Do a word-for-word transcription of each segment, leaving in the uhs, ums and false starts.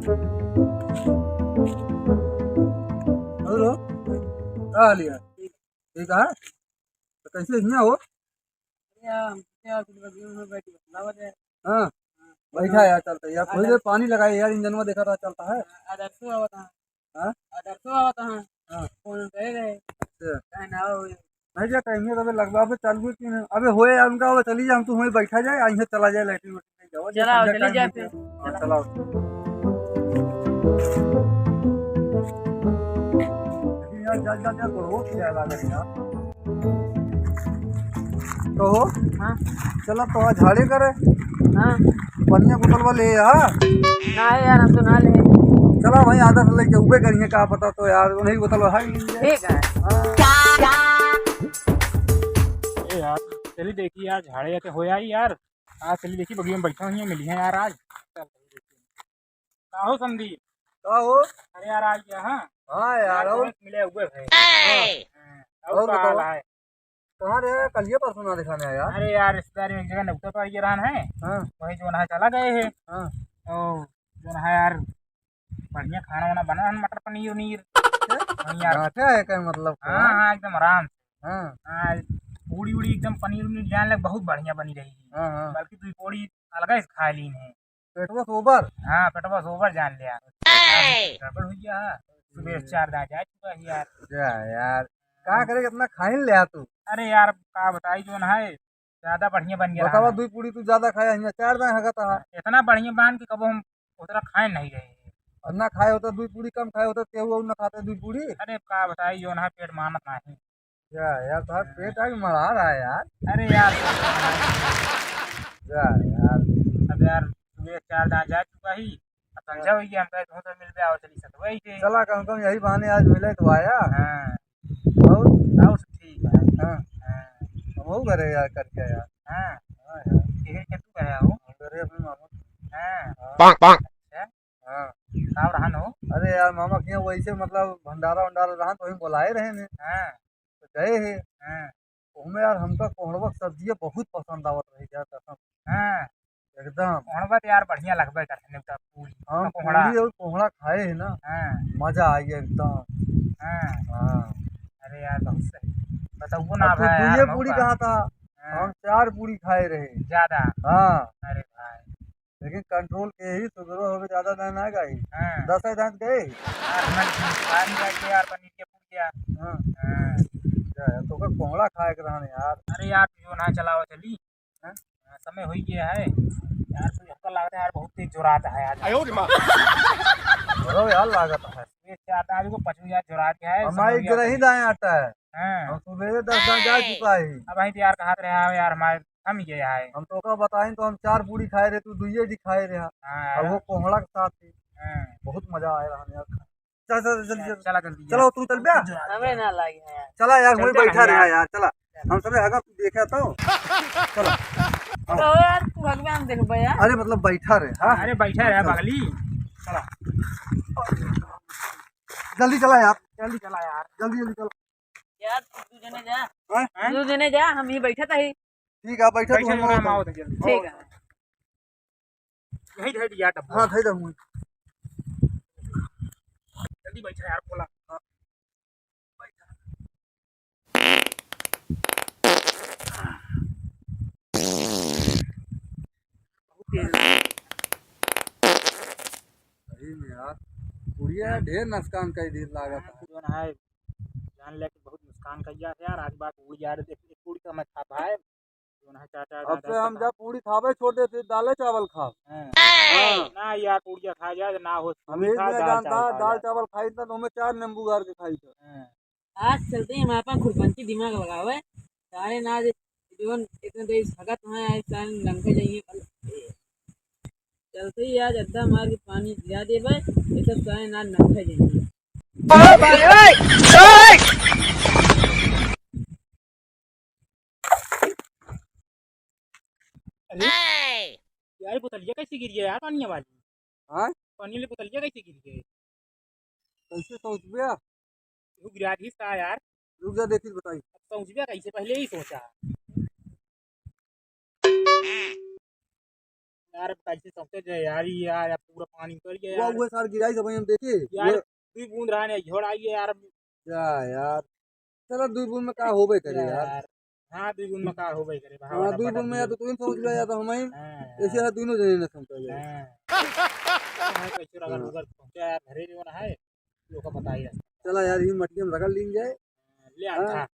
और हो? का हाल है? ठीक है? तो कैसे हियाँ हो? या, हम क्या कुछ बगियों में बैठ के बतलावा जाए। हाँ, बैठा यार, चलता है यार, थोड़ी देर पानी लगाए यार, इंजन में देखा रहा चलता है। आदर्शो आवत है। हाँ? आदर्शो आवत है। हाँ। फोन करे रहे। अच्छा। कहे ना हो। नहीं जा, टाइम है, अबे लगवा, अबे चालू है कि नहीं? अबे होए यार उनका, अबे चली जा, हम तो वहीं बैठा जाए, यहीं चला जाए, लैट्रिन वैट्रिन नहीं जाओ, चला, संध्या चली टाइम जाए हो फिर। गया। हाँ, चलाओ। लेकिन यार, जा, जा, जा, तो रोज क्या लगा यार। तो हो? हाँ। चला तो आज झाड़े करे। हाँ। पनिया बोतल वाले, हाँ? ना है यार, हम तो ना ले। चला भाई, आधा से लेके उबे करिए, का पता तो यार, उन्हीं बोतल है। ठीक है। हाँ। ए यार, चली देखी यार, झाड़े या तो हो आई यार। आज चली देखी, बगिया में बैठा हुई है, मिली है यार आज। चल। का हो संदीप? का हो? अरे यार, आ गया, हाँ? हाँ यार, यार, और? दोस्त मिले हुए भाई। हाँ। हाँ, और और का बताओ? हाल है? कहाँ रहे? कल ये परसों ना दिखाने आया यार। अरे यार, रिश्तेदार में एक जगह नेवता तो आइए रहन है। हाँ। वही जो ना चला गए है। हाँ। तो जो ना है यार, बढ़िया खाना वाना बना है, मटर पनीर उनीर। अच्छा? वही यार। अच्छा है क्या मतलब? हाँ, हाँ, एकदम आराम से। हाँ। हाँ, पूड़ी उड़ी एकदम पनीर उनीर जान लग बहुत बढ़िया बनी रही है। हाँ, हाँ। बल्कि दो पूड़ी अलग से खा ली है। पेटवा सोबर? हाँ, पेटवा सोबर जान लिया। गड़बड़ हो गया है। सुबह से चार दांत जा चुका है यार। जा यार, का करे, कितना खाइन लिया तू? अरे यार, का बताई, जो ना है, ज्यादा बढ़िया बन गया बतावा, है। दुई पूड़ी तू ज्यादा खाया, हियाँ चार दांत हगत है। इतना बढ़िया बन के कबो हम उतना खाए नहीं रहे। और ना खाए होता, दुई पूड़ी कम खाए होता, तेहू और ना खाते दुई पूड़ी। अरे का बताई, जो ना है, पेट मानत नहीं। जा यार, तोहार पेट आगे मरा रहा है यार। अरे यार। जा यार। अब यार, सुबह चार दांत जा चुका ही, अब संझा हो गया, हम कहे, "तू तो मिल पे आओ, चली सकते वही थे।" चला, कम से कम यही बहाने आज मिले तो आया। हाँ। और? और सब ठीक है। हाँ। हाँ। हम वो करे यार, करके यार। हाँ। हाँ यार। किधर के तू गया हो? हम करे अपने मामा। हाँ। हाँ। अच्छा। हाँ। का रहन हो? अरे यार, मामा के यहाँ वैसे मतलब भंडारा वंडारा रहन, तो वहीं बुलाए रहे ने। हाँ। तो गए हैं। हाँ। ओमे यार, हमका कोहड़वा के सब्जिया बहुत पसंद आवत रही यार, कसम। हाँ। एकदम। कोहड़वा तो यार बढ़िया लगबे करते, नेवता पूरी। हम कोहड़ा। पूरी और कोहड़ा खाए हैं ना, हाँ। मजा आ गया एकदम। हाँ। हाँ। अरे यार, बहुत सही। बताओ ना अब तू भाई यार, दुइये पूरी मौका। कहा था, हाँ। हम चार पूरी खाए रहे। ज्यादा? हाँ। अरे भाई। लेकिन कंट्रोल के ही सुधरो होवे, ज्यादा दांत ना गई। हाँ। दस दांत गए। यार, हमारे पानी आ गया यार, पनीर के फूट गया। हाँ। हाँ। क्या है, तो का कोहड़ा खाए के रहने यार। अरे यार, तू जो ना चलाओ चली। हाँ? हाँ, समय हो ही गया है। यार, तू हमका लगता है यार, बहुत तेज जोरात है आज। आयो रे माँ। बड़ो यार लागत है। ये चार दांत को पचू यार जोरात है, हमारी समय हो गया गिरही है। दाएं आटा है। हाँ। हम सुबह दस दांत जा चुका है। अब वहीं तो यार कहा रहे हो यार, हमारे हम ये आए। हम तो का बताएं, तो हम चार पूरी खाए रहे, तू दुइये जी खाए रहे। हाँ। अब वो कोहड़ा के साथ ही। हाँ। बहुत मजा आए रहा यार। चल, चल, जल्दी, चल। चला जल्दी चलो, यार। तू चल बे। हमरे ना लागे है यार। चला यार, चलते वहीं बैठा रहे यार। यार, चला। हम सबे हगा तू देखा तो। चला। तो यार, तू हगबे हम देखबे यार। अरे मतलब बैठा रहे, हाँ? अरे बैठा रहे, चल। बगली। चला। जल्दी चला यार। जल्दी चला यार। जल्दी, जल्दी चला। यार, तू दू जने जा। हाँ? तू दू जने जा, हम ही बैठा था ही। ठीक है, बैठा तू, बैठा हम जो ना आओ। आओ तो जल्दी। ठीक है। यही धर दिया डब्बा। हाँ, धर दे। जल्दी बैठा यार, बोला। हाँ। बहुत तेज। सही में यार, पुड़िया ढेर नुकसान कर दी लागत है। हाँ, जो ना है, जान लेके बहुत नुकसान कर दिया यार। आज बात हुई यार, देख, एक पूरी का मैं खा पाए, जो ना है, चार, चार अब दांत से हम खा। जब पूरी खावे छोड़ देते, दाले चावल खाओ। हाँ। हाँ। ना यार, पूड़िया खा जाए, ना हो, हम पूरी एक खा, दिन दाल जानता, चावल खा दाल जाए। चावल खाई था, तो हमें चार नींबू गार के खाई था। हाँ। आज चलते ही हम आपन खुरपंची दिमाग लगावे, सारे ना जे, जवन इतने देर भगत हैं, आज सारे लंघे जाइए। चलते ही आज अद्धा मार के पानी गिरा देबे, ये सब सारे ना लंघे जाइए। अरे, यार, बोतलिया कैसे गिर गया यार, पानी वाली? हाँ? पानी वाली बोतलिया कैसे गिर गई? कैसे सोचबे? तू गिरा दी सा यार। रुक जा, देखी बताई। अब सोचबे कैसे, पहले ही सोचा। यार, अब कैसे समझे जाए यार, ये यार, अब पूरा पानी उतर गया वो, यार। वो सार गिराई सब हम देखे। यार, वो दुई बूंद रहा नहीं, झड़ आई है यार। जा यार, चला, दुई बूंद में का होबे करे यार। यार, हाँ, दुई बूंद में का होबे करे, हाँ, दुई बूंद में या तो तू ही समझ ले, या तो हम ही। हाँ, ऐसे यार। है, दोनों जने न समझ ले। हाँ। हाँ, कैसे रगड़ हाँ। रगड़ पहुंचा यार, घरे जो ना है, लोग का बताई रहता। चला यार, ये मटिया में रगड़ लीन जाए। हाँ, ले हाँ। आधा। हाँ,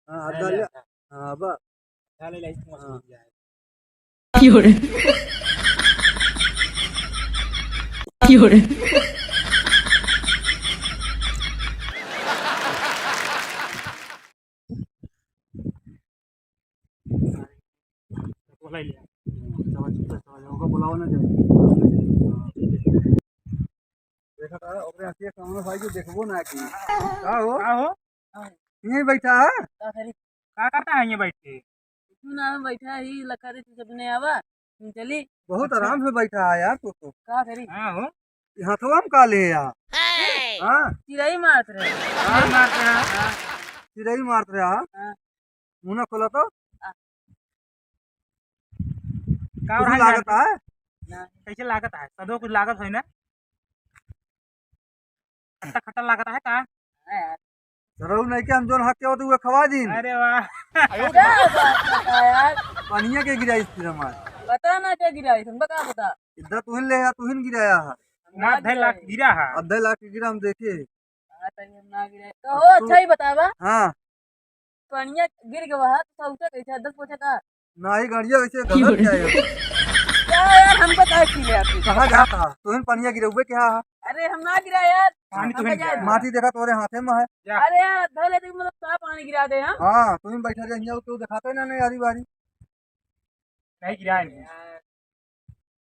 हाँ, आधा ले ले। आधा। हाँ, बा। आधा ले ले, इसको हाँ। मछली जाए। কি hore? কি hore? बोला ही लिया। चला, चला, चला, ओका बुलाओ ना जाए। देखा था, ओकरे आँखी के सामने भाई जो देखबो ना की। का हो? का हो? यहीं बैठा है? का करी? का करता है यहीं बैठ के? तू ना में बैठा ही, लखा रे, तू जब नहीं आवा, हम चली। बहुत अच्छा। आराम से बैठा है यार तू तो। का करी? हाँ हो। ये हथवा में का ले यार? हाँ? चिरई मारत रहे। चिरई मारत रहे? हाँ। चिरई मारत रहे, हाँ? हाँ। मुंह ना खोला तो? आ। का कुछ और हाल लागत चाल? है? ना। कैसे लागत है? सदो कुछ लागत है ना? खट्टा खट्टा लागत है का? सरऊ नहीं के हम जोन हक के होते हुए खवा दीन। अरे वाह। क्या बात है यार? पनिया के गिराई थी हमार। बता ना क्या गिराई थी, बता, बता। इधर तुहिन ले या तुहिन गिराया है। हम ना ना धै लाख गिराए। गिरा है। अब धै लाख के गिरा हम देखे। हाँ, तनी हम ना गिराए। तो अब हो, तू अच्छा ही बतावा। हाँ। पनिया गिर गवा है, तो उठे कैसे? दस पोछे का? नाही, गड़िया वैसे गलत जाए। क्या यार, हमको काय की ले आती? कहाँ जाता? तुहिन पनिया गिरउबे क्या? अरे, हम ना गिरा यार। पानी हम तुहिन क्या गिरा। माटी देखा तोरे हाथे में है। अरे यार, धो लेते, मतलब, का पानी गिरा दे हम? हाँ, तुहिन बैठा रहे, हियाँ तो दिखाते ना, नहीं, यारी बारी। नहीं गिरा है। यार,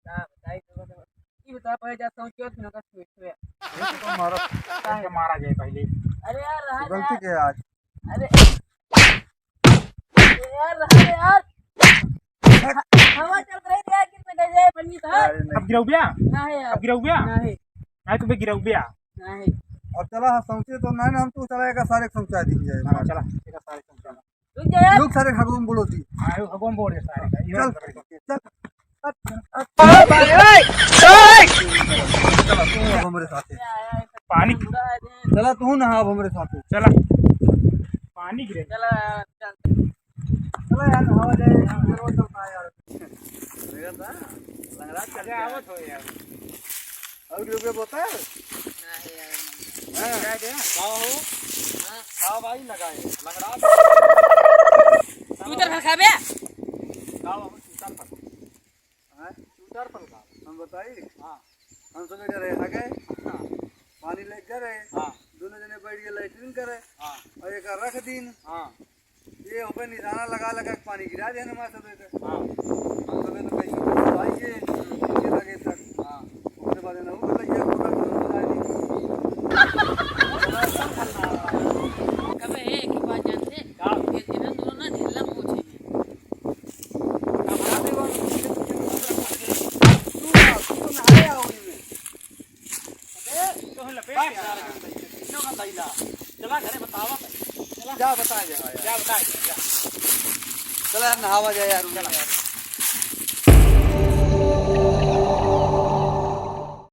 का बताई तो, तो, ई बता, पहले जा, सोच के, फिर ओकर छुए, छुए। ये तो मारा, काहे? इनके मारा जाए पहले। अरे यार, रहा गलती यार। के आज। अरे, अरे यार, रहा यार। हवा चल रही है, कितने गए, बनी था। अरे नहीं। अब गिरउबिया? ना है यार। अब गिरउबिया? ना है। नहीं, तुम्हें गिरउबिया। ना है। अब चला, हाँ, समझे तो नहीं ना, हम तो चला, एक सारे समझा दी जाए। हाँ, चला, एक सारे समझा। रुक जा यार। रुक सारे, हगोम बोलो दी। हाँ, हगोम बोल दे सारे का। चल, चल। चला, तू अब हमरे साथे। पानी। चला, तू नहा अब हमरे साथे। चला। पानी गिरे। चला, चल। चला यार, नहावा जाए, यार, चलता है यार। लंगड़ा चल अरे, गया। आवत हो यार। और रुपये बोतल? नहीं यार, नहीं। हाँ। क्या दे? का हो? हाँ। का भाई लगाए? लंगड़ा। तू इधर भर खाबे? का बाबू, तू इधर भर। हाँ? तू इधर भर का? हम बताई? हाँ। हम सब इधर रहे, आ गए? हाँ। पानी लेके गए रहे। हाँ। दोनों जने बैठ के लैट्रिन करे। हाँ। और एक रख दीन। हाँ। ये होबे निशाना लगा लगा के पानी गिरा देने मार सबे के। हाँ। हम सबे तो कैसे कैसे भाई ये, ये लगे तक। हाँ। ओकरे बाद ना वो लगे, ओकरे बाद ना वो लगे। कबे एक ही बात जानते? का? ये इधर दोनों ना ढीला पहुंचे हैं। अब आते वक्त तू, तू नहाए आओ इनमें। अबे, तो लपेट बस के यार, आ। गंदा ही, इतना गंदा ही ला। चला घरे बतावा। चला। जा बता दे भाई। जा बता दे, जा। चला यार, नहावा जाए यार, चला। यार।